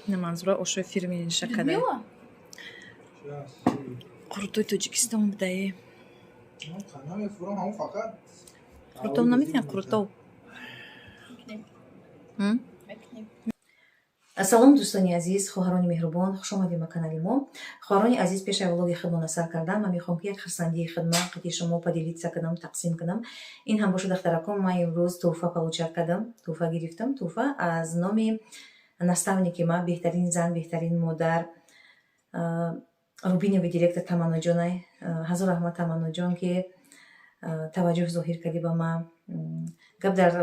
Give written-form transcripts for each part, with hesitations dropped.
Манзура ошои фирмини шакадай. Қурутои Тоҷикистон будаи. Қурутов наметавонад, қурутов. Салом, дӯстони азиз, хоҳарони меҳрубон, хушомадед ба канали мо. Хоҳарони азиз, пеш аз влоги худмона сар кардам, ман мехоҳам, ки як хурсандии хидмат қати шумо поделиться кунам, тақсим кунам. Ин ҳам бошад, духтаракон, ман имрӯз тӯҳфа получать кардам, тӯҳфа гирифтам, тӯҳфа аз номи наставники ман, беҳтарин зан, беҳтарин модар, Рубинови директор Таманноҷонай. Ҳазор раҳмат, Таманноҷон, ки таваҷҷӯҳ зоҳир кардӣ ба ман. Гап дар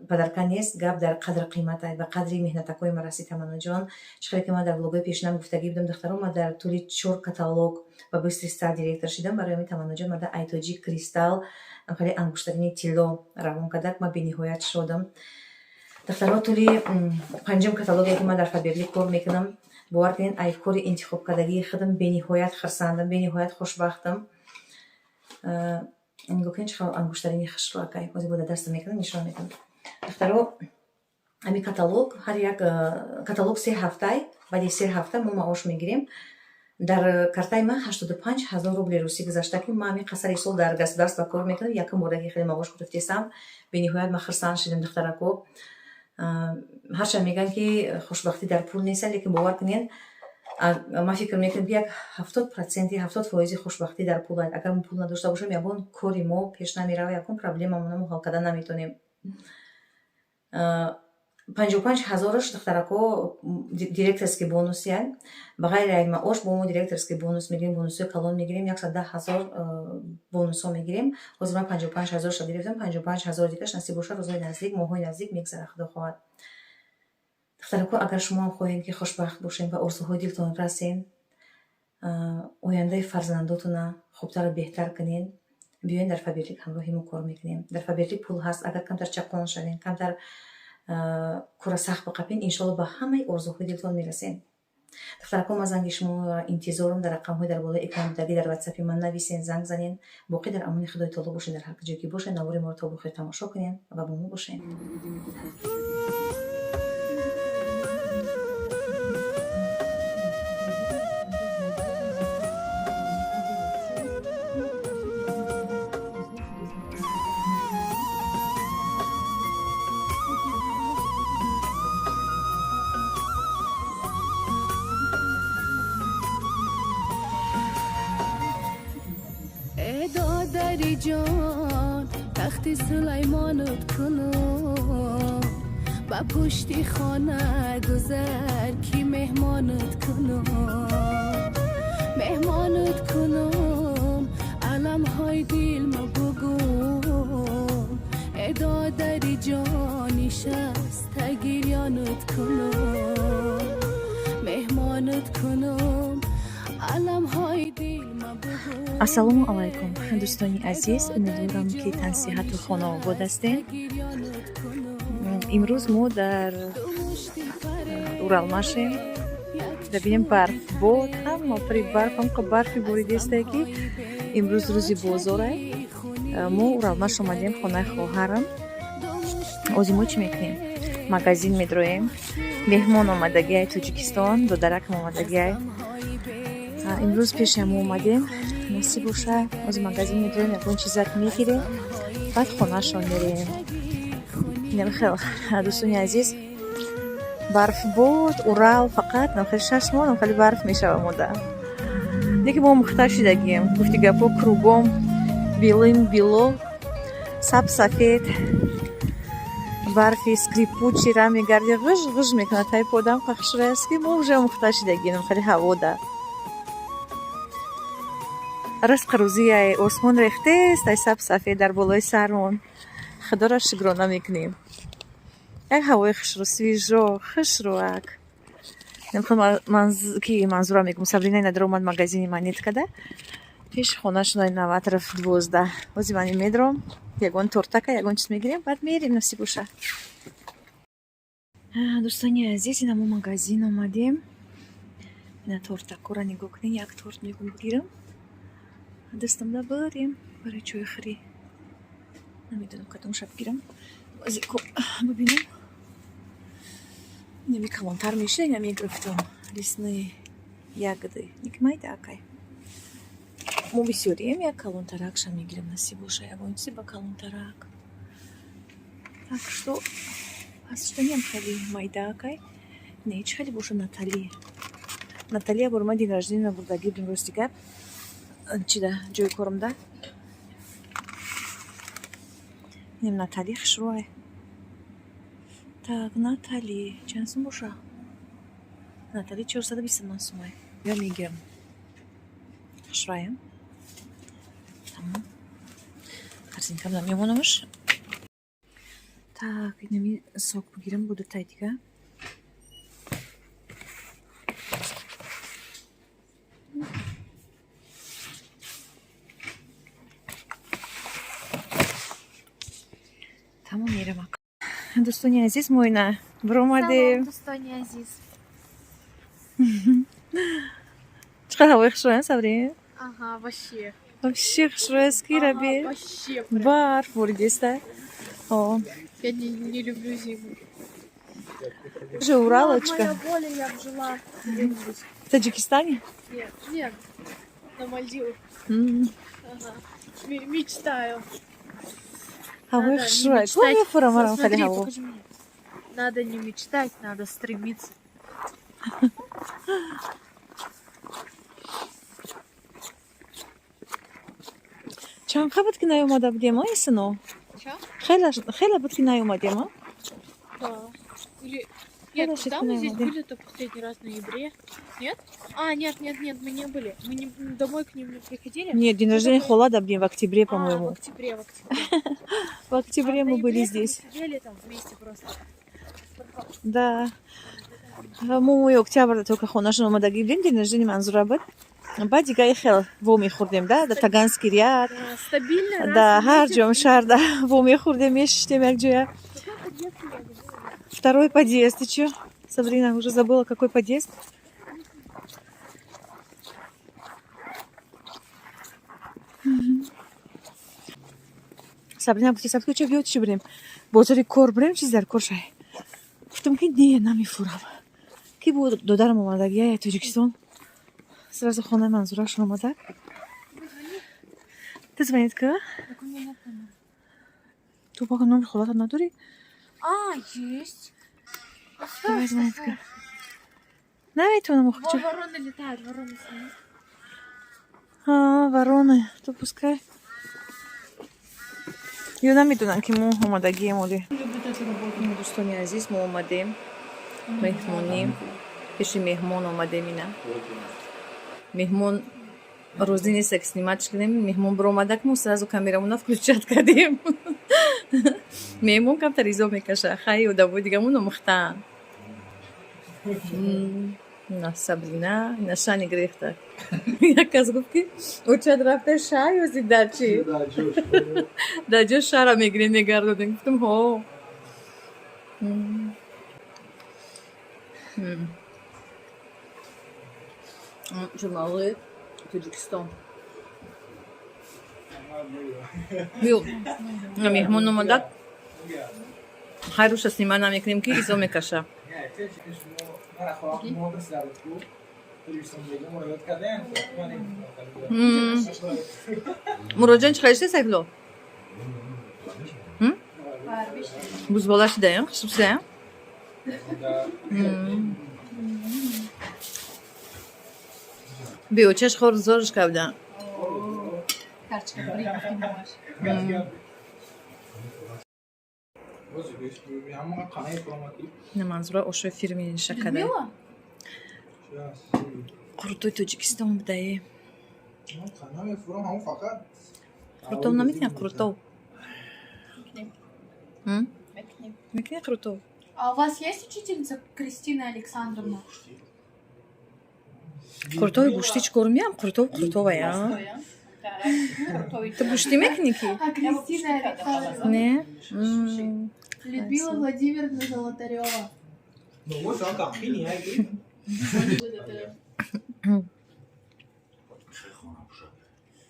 подарка нест, гап дар қадру қимат, ба қадри меҳнатакҳои ман расид, Таманноҷон. Чӣ хеле ки ман дар влогҳои пешинам гуфтагӣ будам, духтаро, ман дар тӯли чор каталог ба Быстрый старт директор шидам. Барои ҳамин Таманноҷон мада Айтоҷи Кристалл хеле ангуштарини тилло равон кардак. Ман бениҳоят шодам, духтаро. Тӯли панҷум каталоге ки ман дар Фаберлик кор мекунам, бовар кунед, ай кори интихобкардагии худам бениҳоят хурсандам, бениҳоят хушбахтам. Нигоҳ кунед, чӣ хел ангуштарини хушрӯ акай. Ҳозир бо даста мекунам, нишон медам, духтаро. Ҳамин каталог, ҳар як каталог 3 ҳафтай, баъди 3 ҳафта мо маош мегирем. Дар картаи ман 85 000 рубли русӣ гузашта, ки ман ҳамин қасари сол дар государство кор мекунам, якум бора ки хеле маош гирифтесам. Бениҳоят ман хурсанд шудам, духтарако. Ҳарчанд мегӯянд, ки хушбахтӣ дар пул нест, лекин бовар кунед, ман фикр мекунам, ки як 70%, 70 фоизи хушбахтӣ дар пул аст. Агар мо пул надошта бошем, ягон кори мо пеш намеравад, ягон проблемамона мо ҳал карда наметонем. 55 ҳазораш, духтарако, директорский бонус як. Ба ғайри як маош бо мо директорский бонус мегирем, бонусҳои калон мегирем, 110 000 бонусҳо мегирем. Ҳозир ман 55 ҳазорша гирифтам, 55 ҳазор дигаш, насиб бошад, рӯзҳои наздик, моҳҳои наздик мегзарад, худо хоҳад. Духтарако, агар шумоам хоҳед, ки хушбахт бошед, ба орзуҳои дилтон расен, ояндаи фарзандотона хубтару беҳтар кунед, биёед, дар Фаберлик ҳамроҳи мо кор мекунем. Дар Фаберлик пул ҳаст. Агар камтар чақон шавем, камтар кора сахт биқапен, иншоалло, ба ҳамаи орзуҳои дилтон мерасем. Духтарако, ман занги шуморо интизорам. Дар рақамҳои дар болои экран будагӣ дар ватсапи ман нависен, занг занен. Боқӣ дар амони Худои таоло бошед, дар ҳар ҷое ки бошед, навори моро то бохир тамошо кунед ва бо мо бошед. Додари ҷон, тахти Сулаймонат кунум, ба пушти хона гузар, ки меҳмонат кунум, меҳмонат кунум, аламҳои дилма бугум. Э додари ҷон, нишаста гирёнат кунум, меҳмонат кунум, аламҳои дилма бугум. Ассалому алайкум, дӯстони азиз. Умедворам, ки тансиҳату хонаобод ҳастед. Имрӯз мо дар Уралмашем. Бибинем, барфбод, ҳама пари барф, ҳамқа барфи боридистае, ки имрӯз рӯзи бозорае. Мо Уралмаш омадем, хонаи хоҳарам. Ози мо чӣ мекунем? Магазин медроем. Меҳмон омадагиай Тоҷикистон, додаракам омадагиай. Имрӯз пеши мо омадем. Насиб боша, ози магазин медроем, ягон чизак мегирем, баъд хонаашон мерем. Хел, дӯстони азиз, барфбод. Урал фақат хеле 6 моҳ хеле барф мешава мода. Лекин мо мухтар шидагием. Гуфти гапо, кругом белым бело, саб сафед, барфи скрипучий ра мегарди, ғиж ғиж мекунад тай подам. Пахшурааст, ки мо уже мухтар шидагием хеле ҳавода. Ризқ рӯзияй осмон рехтест, ай саб сафед дар болои сармон. Худоро шукрона мекунем. Як ҳавои хушрӯ, свежо, хушрӯак. Ки Манзура мегум, Сабрина надро омад магазини Монеткада, пеши хонашон, Новаторов 12. Ҳозир ман медром, ягон тортака, ягон чиз мегирем, баъд мерем, насиб боша. Дӯстони азиз, ина мо магазин омадем. Ина тортакора нигоҳ кунед. Як торт мегум бигирам, дастамда барем барои чойхӯрӣ. Намедонам, кадомша бигирам, бибинам. Инами калонтар мешуда, ина мегирифтам. Лесные ягоды. Ник майда акай. Мо бисёрием, як калонтаракша мегирем, насиб боша, ягон чизи ба калонтарак. Так что пас шуданиам хеле майда акай. Не, ҳеч хеле боша Натали. Натали я бор ма день рождения бурдагӣ будем, рости гап. Чида ҷои корамда. Инам Натали хушрӯай. Так, Натали чанд сум боша? Натали 429 сумай. Я мегирам. Хушрӯаям. Тамом. Корзинкам мемонамаш. Так, инами сок бигирам бо дутай дига. Тамом, мерам. Дӯстони азиз, мо ина биромадем. Дӯстони азиз. Чӣ қадр ҳавои хушрӯян, Сабрин? Ага, вообще. Вообще хушрӯяст ки раби. Вообще прям. Барф боридеста. О, Я не люблю зиму. же Уралочка. Моя воля, я б жила где-нибудь. В Таджикистане? Нет, нет, на Мальдивах. Ага. Мечтаю. Ҳавои Надо не хушрӯяй. мечтать. Мефурам марам хеле Смотри, ҳаво. покажи мне. Надо не мечтать, надо стремиться. Чанд буд ки наёмада будем, а Исино? Чё? Хеле буд ки наёмадем, а? Да. Или... Нет, Хорошо, когда мы здесь наверное, были, то последний раз в ноябре. Нет? А, нет, нет, нет, мы не были. Мы не, домой к ним не приходили. Нет, день рождения такое? Холада будем в октябре, А, в по-моему. октябре, в октябре. В октябре А в мы были ноябре здесь. Мы сидели там вместе просто. Да. Мо моҳи октябр только хонашон омадагӣ будем, день рождения Манзура буд. Баъд дига и хел во мехӯрдем, да, да Таганский ряд. Да, стабильно раз Да, в ҳар месяц. ҷом шаҳр, да, во мехӯрдем, мешиштем якҷоя. Какой подъезд я говорила? Второй подъезд. Ты чё, Сабрина, уже забыла, какой подъезд? Сабрина гуфти, Саб, чо биё, чӣ бирем? Бозори кор бирем, чиз дар кор шай. Гуфтам ки не, намефурам. Ки бо додарам омадагия Тоҷикистон. Сразу хонаи Манзурашон омада. Ты звонит ка? Так у меня нет номера. Ту пока номер холата надорӣ? А, есть. Давай звонит ка. Наметавонам Во, охча. вороны летают, вороны снизу. А, вороны, то пускай. Ё намедонам ки мо омадагием оли. Дӯстони азиз, мо омадем меҳмонӣ, пеши меҳмон омадем ина. Меҳмон розӣ нест, як снимать кунем. Меҳмон биромадак, мо сразу камерамона включать кардем. Меҳмон камтар изо мекаша. Хай, одамои дигамон омӯхтаанд. На Сабрина, ина шани гирифта. Як кас гуфт ки очад рафта шаҳр ёзи дар чӣ? Дар ҷо шаҳра мегирем, мегардонем. Гуфтам ҳо. Журнали Тоҷикистон. Ё, меҳмон омадак. Ҳар рӯза снима намекунем ки изо мекаша. Муроҷон, чӣ харишта, Сайфулло? Бузбола шидаям, хушбшидаям. Биочаш хор зорш кардам. Карточка, прикинь, На Манзура ошои фирми шакада. Людмила? Қурутои Тоҷикистон будае. Қурутов наметавонам қурутов. М? Мекунӣ қурутов? А у вас есть учительница Кристина Александровна? Қурутови гӯштӣ чӣ кор меям? Қурутов қурутовая. Ту гӯштӣ мекунӣ ки? А Кристина Александровна? Не? Людмила Владимировна Золотарева. 我想讲给你还给。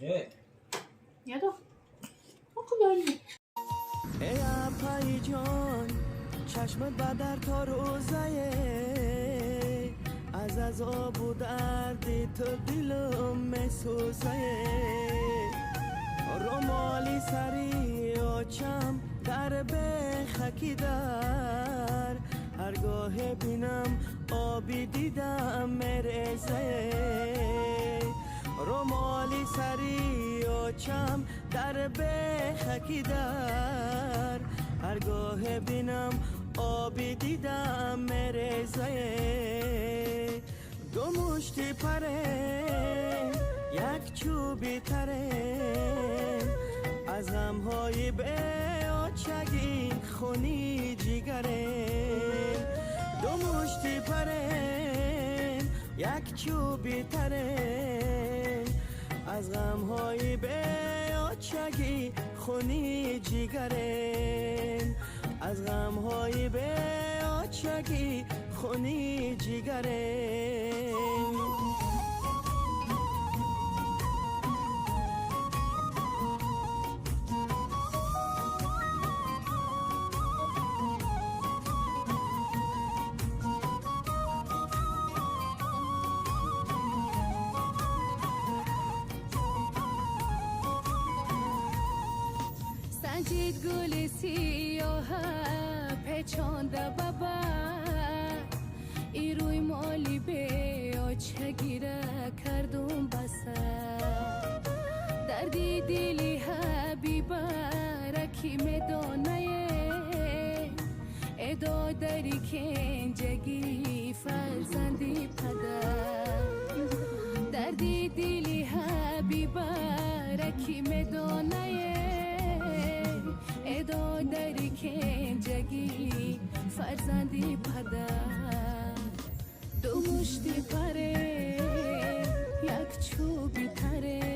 哎。 Нету? Ну куда они? Эй, апайҷон, Чашмат ба дар то рӯзае, аз азобу дарди ту дилам месӯзае. Румоли сари очам дар бехаки дар, ҳаргоҳе бинам, оби дидам мерезае. Румоли сари очам дар бехаки дар, ҳаргоҳе бинам, оби дидам мерезае. Ду мушти паре, як чӯби таре, аз ғамҳои беочагӣ хуни ҷигаре. Ду мушти паре, як чӯби таре, аз ғамҳои беочагӣ хуни ҷигаре. Аз ғамҳои беочагӣ хуни ҷигаре. Санҷид гули сиёҳа печонда ба бар, ирӯй моли беочагира кардум ба сар. Дарди дили ҳабибара ки медонае, э додари кенҷагӣ, фарзанди падар. Дарди дили ҳабибара ки медонае, э додари кенҷагӣ, фарзанди падар. Ду мушти паре, як чӯби таре.